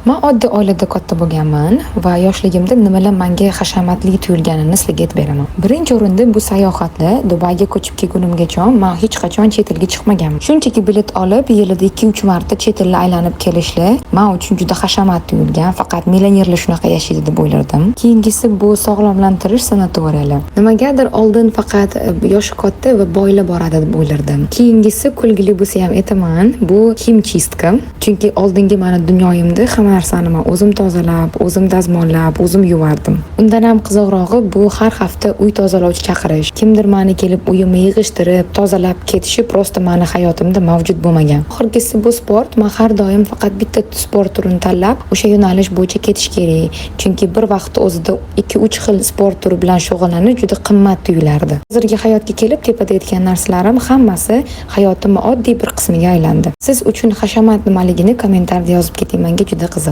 Man oddiy oilada katta bo'lganman va yoshligimda nimalar menga hashamatli tuyulganini sizlarga aytib beraman. Birinchi o'rinda bu sayohatlar. Dubayga ko'chib kelgunimgacha man hech qachon chet elga chiqmaganman. Shunchaki bilet olib, yilida 2-3 marta chet elni aylanib kelishlar man uchun juda hashamat tuyulgan. Faqat millionerlar shunaqa yashaydi deb o'ylardim. Keyingisi bu sog'lomlantirish sanatoriyalari. Nimagadir oldin faqat yoshi katta va boylar boradi deb o'ylardim. Keyingisi, kulgili bo'lsa ham aytaman, bu химчистка. Chunki oldingi mani dunyoyimda hamma narsani man o'zim tozalab, o'zim dazmollab, o'zim yuvardim. Undan ham qiziqrog'i bu har hafta uy tozalovchi chaqirish. Kimdir mani kelib uyimni yig'ishtirib, tozalab ketishi просто mani hayotimda mavjud bo'lmagan. Oxirgisi bu sport. Man har doim faqat bitta sport turini tanlab, o'sha yo'nalish bo'yicha ketish kerak. Chunki bir vaqt o'zida 2-3 xil sport turi bilan shug'ullanish juda qimmat tuyulardi. Hozirgi hayotga kelib, tepada aytgan narsalarim hammasi hayotimni oddiy bir qismiga aylandi. Siz uchun hashamat nimaligini kommentariyada yozib keting, menga juda qiziq.